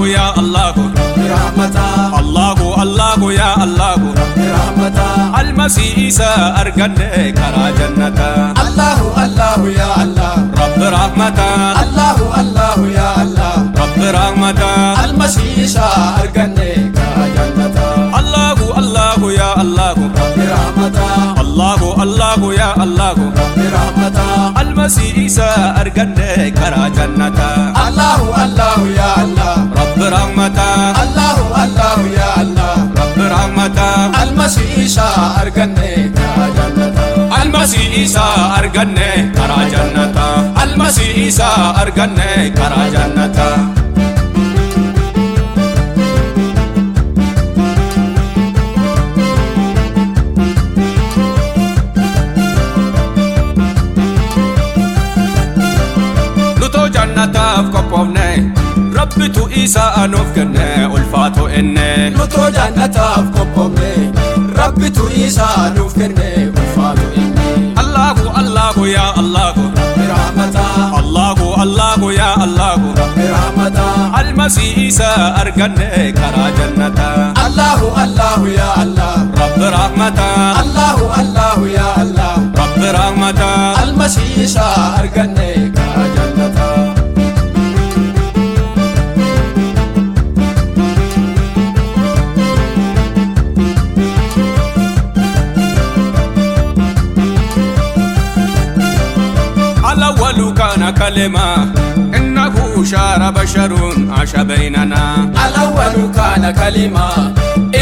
ya Allah Rahmata Allahu Allahu ya Allah Rahmata Almasih Isa arganne kara jannata Allahu Allahu ya Allah Rabb rahmata Allahu Allahu ya Allah Rabb rahmata Almasih Isa arganne kara jannata Allahu Allahu ya Allah Rabb rahmata Allahu Allahu ya Allah Rabb rahmata Almasih Isa arganne kara jannata Allahu Allahu ya Allah Rabb rahmata Allahu Allahu ya Allah Rabb rahmata Almasih Isa arganne kara jannata Almasih Isa arganne kara jannata Almasih Isa arganne kara jannata Nuto jannataaf qophoofne Rabbitu Isa nuuf kenne ulfaatu inni Nuto jannataaf qophoofne Rabbitu Isa nuuf kenne ulfaatu inni Allahu Allahu ya Allahu Rahmata Allahu Allahu ya Allahu Rahmata Almasih Isa arganne kara jannata Allahu Allahu ya Allah Rabb rahmata Allahu Allahu ya Allah Rabb rahmata Almasih Isa arganne kara jannata الأول كان كلمة إنه شار بشر عاش بيننا الأول كان كلمة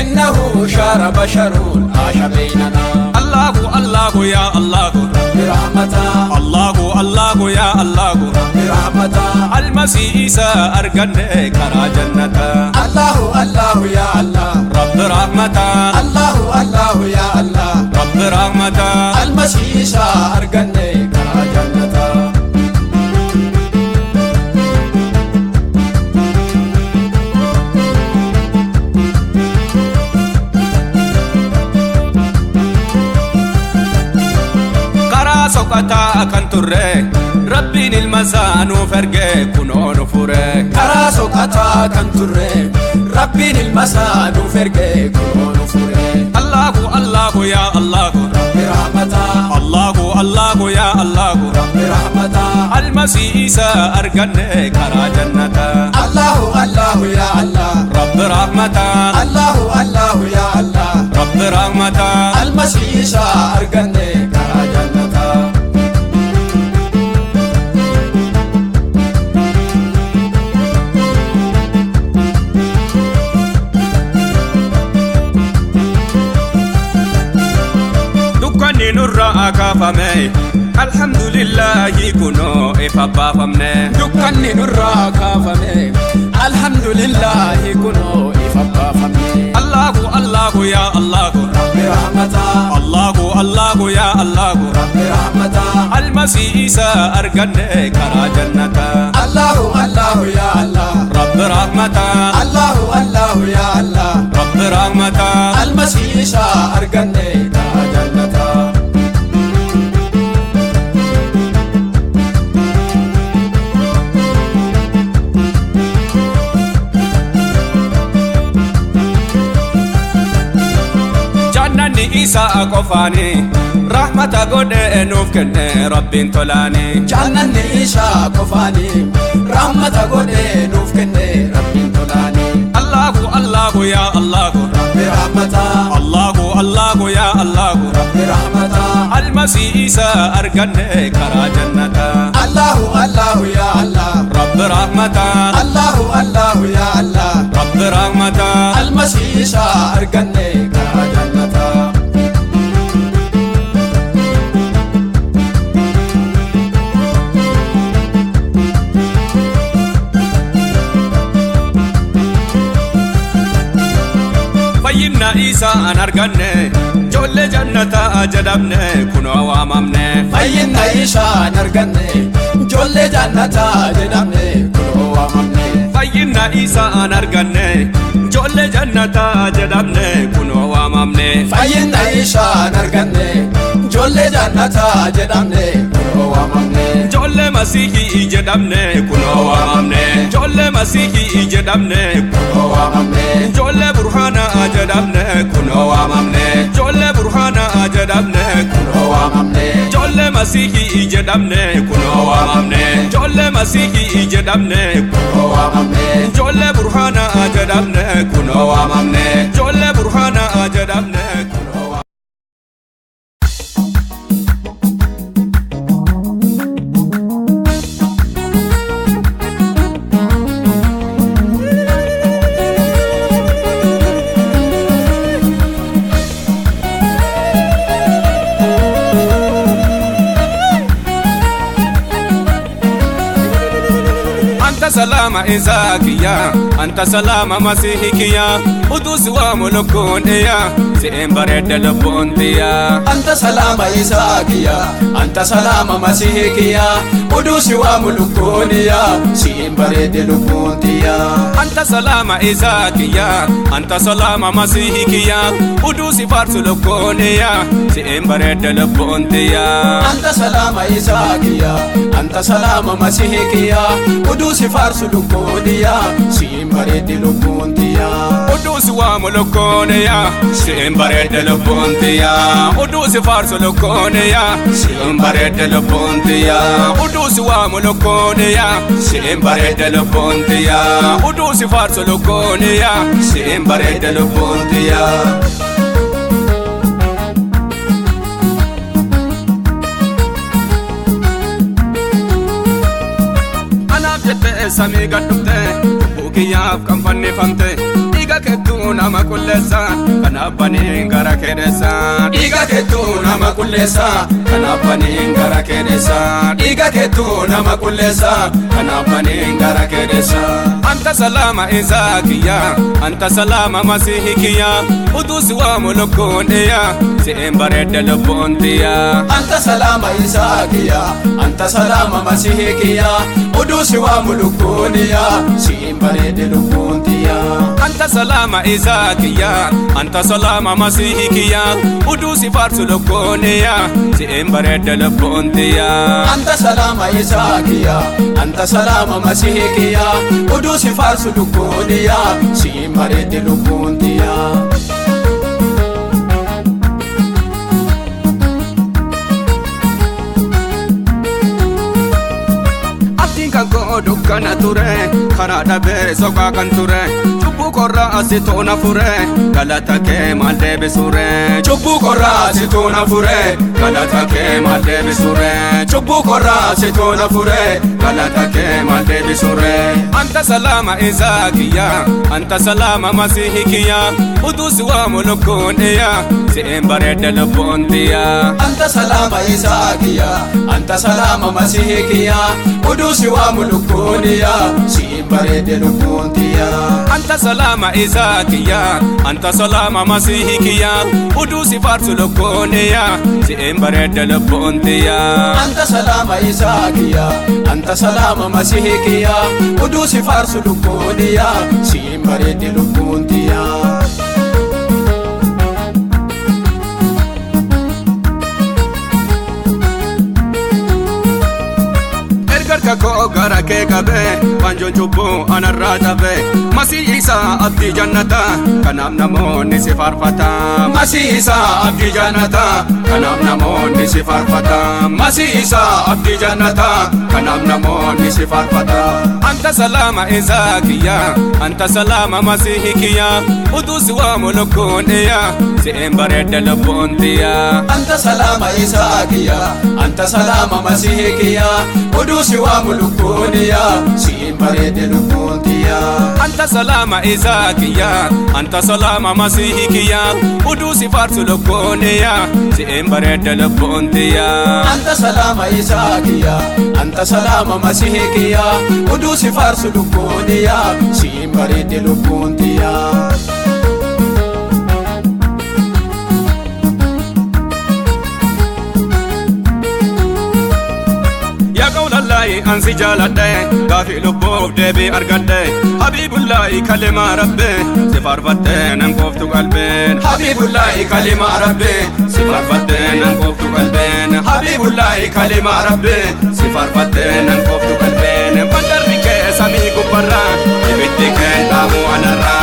إنه شار بشر عاش بيننا الله الله يا الله برحمته الله الله يا الله برحمته المسيح عيسى أرجنة كرا جنة الله الله يا الله رب رحمته الله الله يا الله رب رحمته المسيح عيسى أرجنة كرا جنة Soqataa kan turre Rabbiin ilma isaa nuuf erge kunoo nu fure. Karaa soqataa kan turre Rabbiin ilma isaa nuuf erge kunoo nu fure. Allahu Allahu ya Allahu Rabbi rahmataa Allahu Allahu ya Allahu Rabbi rahmataa Almasih Isa arganne karaa jannataa. Allahu Allahu ya Allah Rabbi rahmataa Allahu Allahu ya Allah Rabbi rahmataa Almasih Isa arganne karaa jannataa. Dukkanni nurraa kaafame alhamdulillahi kunoo ifa baafamne. Dukkanni nurraa kaafame alhamdulillahi kunoo ifa baafamne. Allahu Allahu ya Allahu Rabbi rahmataa Allahu Allahu ya Allahu Rabbi rahmataa Almasih Isa arganne karaa jannataa. Allahu Allahu ya Allah Rabbi rahmataa Allahu Allahu ya Allah Rabbi rahmataa Almasih Isa arganne karaa jannataa. Jannanni Isa qofaani rahmata godhee nuuf kenne Rabbiin tolaani. Jannanni Isa qofaani rahmata godhee nuuf kenne Rabbiin tolaani. Allahu Allahu ya Allahu Rabbi rahmataa Allahu Allahu ya Allahu Rabbi rahmataa Almasih Isa arganne karaa jannataa. Allahu Allahu ya Allah Rabbi rahmataa Allahu Allahu ya Allah Rabbi rahmataa Almasih Isa arganne karaa jannataa. Fayyinna Isa an arganne ijoollee jannataa jedhamne kunoo waamamne. Fayyinna Isa an arganne ijoollee jannataa jedhamne kunoo waamamne. Fayyinna Isa an arganne ijoollee jannataa jedhamne kunoo waamamne. Fayyinna Isa an arganne ijoollee jannataa jedhamne kunoo waamamne. Ijoollee Masiihii jedhamne kunoo waamamne. Ijoollee Masiihii jedhamne kunoo waamamne. Ijoollee Burhaanaa jedhamne kunoo waamamne. Ijoollee Burhaanaa jedhamne kunoo waamamne. Ijoollee Masiihii jedhamne kunoo waamamne. Ijoollee Masiihii jedhamne kunoo waamamne. Ijoollee Burhaanaa jedhamne kunoo waamamne. Ijoollee Burhaanaa jedhamne kunoo waamamne. Anta salama Isakiya, anta salama Masihikiya, utusi wa mulukuniya, si'in bareedde lubbuuntiya. Anta salama Isakiya, anta salama Masihikiya, udusi wa mulukuniya, siin bareedde lubbuuntiya. Anta salama Isakiya, anta salama Masihikiya, utusi faarsu lukuniya, si'in bareedde lubbuuntiya. Anta salama Isakiya, anta salama Masihikiya, udusi faarsu lukuniya, siin bareedde lubbuuntiya. Utusi wa mulukuniya, si'in bareedde lubbuuntiya. Utusi faarsu lukuniya, si'in bareedde lubbuuntiya. Utusi wa mulukuniya, si'in bareedde lubbuuntiya. Utusi faarsu lukuniya, si'in bareedde lubbuuntiya. Anaaf jettee samii gad dhufte, lubbuu kiyyaaf kan fannifamte, dhiiga keettuu nama qulleessa, kanaaf baniin gara keessa. Dhiiga keettuu nama qulleessa, kanaaf baniin gara keessa. Dhiiga keettuu nama qulleessa, kanaaf baniin gara keessa. Anta salama Isakiya, anta salama Masihikiya, utusi wa mulukuniya, si'in bareedde lubbuuntiya. Anta salama Isakiya, anta salama Masihikiya, udusi wa mulukuniya, siin bareedde lubbuuntiya. Anta salama Isakiya, anta salama Masihikiya, utusi faarsu lukuniya, si'in bareedde lubbuuntiya. Anta salama Isakiya, anta salama Masihikiya, udusi faarsu lukuniya, siin bareedde lubbuuntiya. Abdiin kan koo dukkana ture, karaa dhabee soqaa kan ture, cubbuu korraa asituu na fure, galata kee maal deebisure. Cubbuu korraa situu na fure, Galata kee maal deebisure. Cubbuu korraa situu na fure, Galata kee maal deebisure. Anta salama Isakiya, anta salama Masihikiya, utusi wa mulukuniya, si'in bareedde lubbuuntiya. Anta salama Isakiya, anta salama Masihikiya, udusi wa mulukuniya, siin bareedde lubbuuntiya. Anta salama Isakiya, anta salama Masihikiya, utusi faarsu lukuniya, si'in bareedde lubbuuntiya. Anta salama Isakiya, anta salama Masihikiya, udusi faarsu lukuniya, siin bareedde lubbuuntiya. Erga koo gara kee qabee, waanjoon cubbuu anarraa cabee, Masii isaa abdii jannataa, kanaaf namoonni si faarfata. Masii isaa abdii jannataa, Kanaaf namoonni si faarfata. Masii isaa abdii jannataa, Kanaaf namoonni si faarfata. Anta salama Isakiya, anta salama Masihikiya, utusi wa mulukuniya, si'in bareedde lubbuuntiya. Anta salama Isakiya, anta salama Masihikiya, udusi wa mulukuniya, siin bareedde lubbuuntiya. Anta salama Isakiya, anta salama Masihikiya, utusi faarsu lukuniya, si'in bareedde lubbuuntiya. Anta salama Isakiya, anta salama Masihikiya, udusi faarsu lukuniya, siin bareedde lubbuuntiya. Yaa qawlallaahi ansi jaaladhe, gaafii lubbuu koof deebii argadhe. Habiibullaahi kalimaa rabbi si faarfattee nan kooftu qalbeen. Habiibullaahi kalimaa rabbi si faarfattee nan kooftu qalbeen. Habiibullaahi kalimaa rabbi si faarfattee nan kooftu qalbeen. Bandarri kee samii gubbarraa, ibiddi kee dhaamu anarraa.